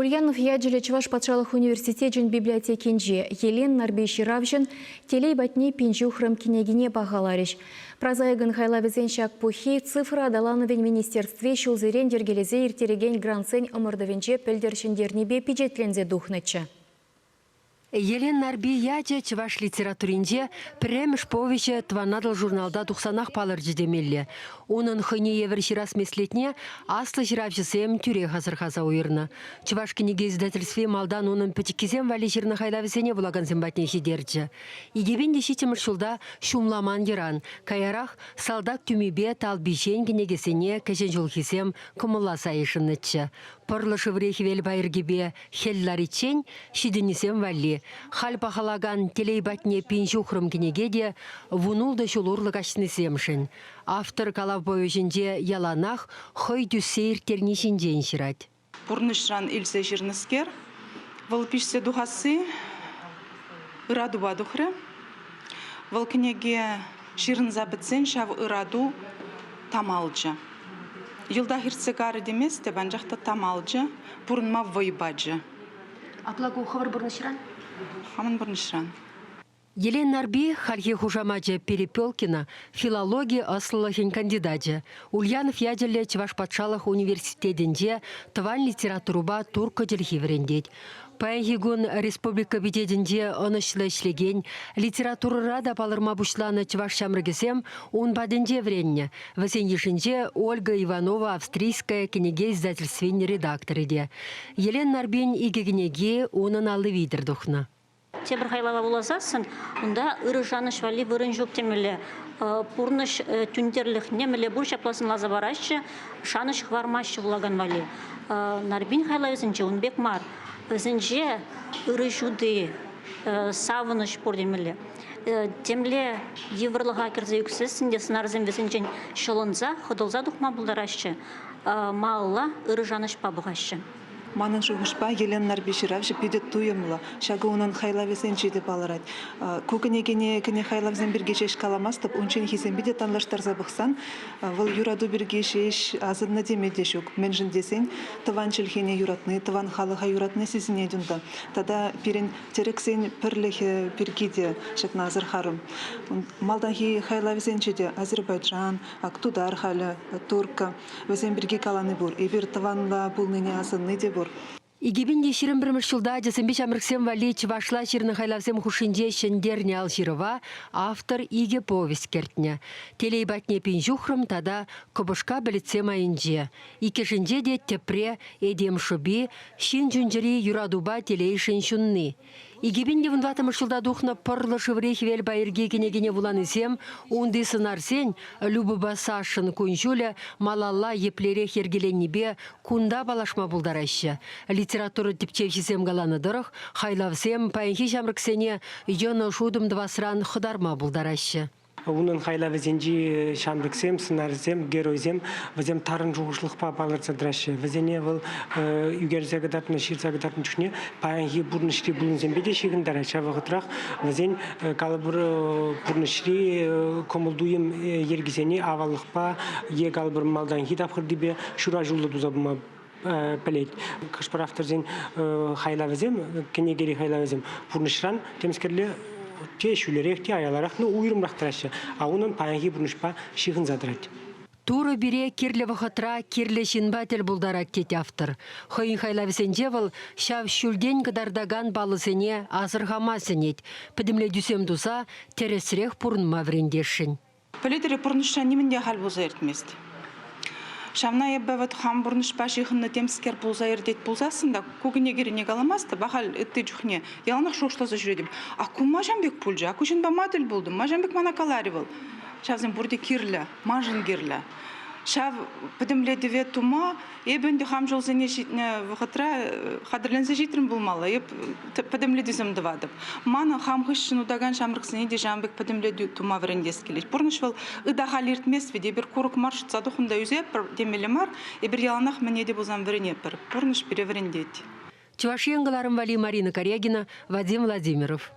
Ульянов ячӗллӗ Чӑваш патшалӑх университечӗн библиотекинче Елен Нарпи ҫыравҫӑн Телей патне пин ҫухрӑм кӗнекине пахаларӗҫ. Прозаикӑн хайлавӗсен ҫак пуххи Цифра аталанӑвӗн министерстви ҫулсерен йӗркелесе ирттерекен грантсен ӑмӑртӑвӗнче пӗлтӗр ҫӗнтернипе пичетленсе тухнӑччӗ. Елен Нарпи ячӗ чӑваш литературинче пӗрремӗш повеҫӗ Тӑван Атӑл журналта тухсанах палӑрчӗ темелле. Унӑн хӑйне евӗр ҫырас меслетне аслӑ ҫыравҫӑсем тӳрех асӑрхаса уйӑрнӑ. Чӑваш кӗнеке издательстви малтан унӑн пӗчӗккисем валли ҫырнӑ хайлавӗсене вулакансем патне ҫитерчӗ. 2007 ҫулта Ҫумламан йӑран, каярах Салтак тӳмипе Талпиҫен кӗнекесене кӗҫӗн ҫулхисем кӑмӑлласа йышӑннӑччӗ. Пӑрлӑ шыври хӗвел пайӑркипе Хӗл лариччен ҫитӗннисем валли халь пахалакан Телей патне пин ҫухрӑм кӗнеке те вунултӑ ҫул урлӑ каҫнисемшӗн. Автор калав повеҫӗнче яланах хӑй тӳссе ирттерни ҫинчен ҫырать. Пурнӑҫран илсе ҫырнӑскер, вӑл пиҫсе тухасси ыратупа тухрӗ. Вӑл кӗнеке ҫырӑнса пӗтсен ҫав ырату тамалчӗ. Йӑлтах иртсе карӗ теместӗп, анчах та тамалчӗ, пурӑнма вӑй пачӗ. Апла ку хӑвӑр пурнӑҫран? Хамӑн пурнӑҫран. Елена Нарпи, хальхи хушамачӗ Перепелкина, филологи ӑслӑлӑхӗн кандидачӗ, Ульянов ячӗллӗ Чӑваш патшалӑх университетӗнче тӑван литературӑпа турккӑ чӗлхи вӗрентет. Паянхи кун республика пичетӗнче ӑнӑҫлӑ ӗҫлекен, литературӑра та палӑрма пуҫланӑ чӑваш ҫамрӑкӗсем ун патӗнче вӗреннӗ. Вӗсен йышӗнче Ольга Иванова Австрийская кӗнеке издательствин редакторӗ те. Елена Нарпин икӗ кӗнеки унӑн алли витӗр тухнӑ. Тепӗр хайлава вуласассӑн унта ырӑ шанӑҫ валли вырӑн ҫук темелле. Пурнӑҫ тӳнтерлӗхне мӗнле пур ҫапла сӑнласа параҫҫӗ, шанӑҫ хӑвармаҫҫӗ вулакан валли. Нарпин хайлавӗсенче ун пек мар. Вӗсенче ырӑ ҫути, савӑнӑҫ пур темелле. Темле йывӑрлӑха кӗрсе ӳксессӗн те сӑнарсем вӗсенчен ҫӑлӑнса, хӑтӑлса тухма пултараҫҫӗ, малалла ырӑ шанӑҫпа пӑхаҫҫӗ. Манӑн шухӑшпа, Елена Нарпи ҫыравҫӑ питӗ туйӑмлӑ. Ҫакӑ унӑн хайлавӗсенче те палӑрать. Ку кӗнекене кӗнӗ хайлавсем пирки ҫеҫ каламастӑп, унчченхисемпе те танлаштарса пӑхсан вӑл юрату пирки ҫеҫ асӑннӑ теме те ҫук. Мӗншӗн тесен тӑван чӗлхене юратни, тӑван халӑха юратни сисӗнет унта. Тата пирӗн тӗрӗксен пӗрлӗхӗ пирки те ҫакна асӑрхарӑм. Малтанхи хайлавӗсенче те Азербайджан, Тутар халӗ, Турккӑ. Вӗсем пирки калани пур. Эпир тӑванла пулнине асӑнни те пур. 2021 ҫулта ачасемпе ҫамрӑксем валли чӑвашла ҫырнӑ хайлавсем хушшинче ҫӗнтернӗ ал ҫырӑва автор икӗ повесть кӗртнӗ. Телей патне пин ҫухрӑм тата Кӑпӑшка пӗлӗтсем айӗнче. Иккӗшӗнче те тӗпре этем шӑпи, ҫын чун-чӗри юратупа телейшӗн ҫунни. 2014 ҫулта тухнӑ Пӑрлӑ шыври хӗвел пайӑрки кӗнекене вуланисем унти сӑнарсен Любӑпа Сашӑн кун-ҫулӗ малалла еплерех йӗркеленнипе кунта паллашма пултараҫҫӗ. Литература тӗпчевҫисем каланӑ тӑрӑх, хайлавсем паянхи ҫамрӑксене йӑнӑш утӑм тӑвасран хӑтарма пултараҫҫӗ. Унӑн хайлавӗсенчи ҫамрӑксем, сӑнарсем, геройсем вӗсем тарӑн шухӑшлӑхпа палӑрса тӑраҫҫӗ. Вӗсене вӑл ӳкерсе кӑтартнӑ, ҫырса кӑтартнӑ чухне паянхи пурнӑҫри пулӑмсемпе те ҫыхӑнтарать. Ҫав вӑхӑтрах вӗсен калӑпӑр пурнӑҫри кӑмӑл-туйӑм йӗркисене аваллӑхпа е калӑпӑр малтанхи тапхӑртипе ҫураҫуллӑ туса пыма пӗлет. Хӑш-пӗр авторсен хайлавӗсем, кӗнекери хайлавӗсем пурнӑҫран темскерле те ҫӳлерех, те аяларах, ну уйрӑмрах тӑраҫҫӗ, а унӑн паянхи пурнӑҫпа ҫыхӑнса тӑрать. Турӑ пире кирлӗ вӑхӑтра кирлӗ ҫынпа тӗл пултарать, тет автор. Хӑйӗн хайлавӗсенче вӑл ҫав ҫӳлтен кӑтартакан паллӑсене асӑрхама сӗнет, пӗтӗмлетӳсем туса тӗрӗсрех пурӑнма вӗрентесшӗн. Пӗлетӗр-и, пурнӑҫра нимӗн те халь пулса иртмест. Ҫавна эпӗ вӑт хам пурнӑҫпа ҫыхӑннӑ темскер пулса иртет пулсассӑн та ку кӗнекере каламастӑп, ахаль ытти чухне яланах шухӑшласа ҫӳретӗп. А ку ма ҫам пек пулчӗ? А ку ҫынпа ма тӗл пултӑм? Ма ҫам пек мана каларӗ вӑл? Ҫавсем пурте кирлӗ, маншӑн кирлӗ. Ҫав пӗтӗмлетӗве тума эпӗ ӗнтӗ хам ҫулсене ҫитнӗ вӑхӑтра хатӗрленсе ҫитрӗм пулмалла. Эп пӗтӗмлетӳсем тӑватӑп. Манӑн хам хыҫҫӑн утакан ҫамрӑксене те ҫавӑн пек пӗтӗмлетӳ тума вӗрентес килет. Пурнӑҫ вӑл ытахаль иртмест вӗт. Эпир курӑк мар шӑтса тухнӑ та ӳсетпӗр темелле мар. Эпир яланах мӗне те пулсан вӗренетпӗр. Пурнӑҫ пире вӗрентет. Чӑваш Ен кӑларӑм валли Марина Карягина, Вадим Владимиров.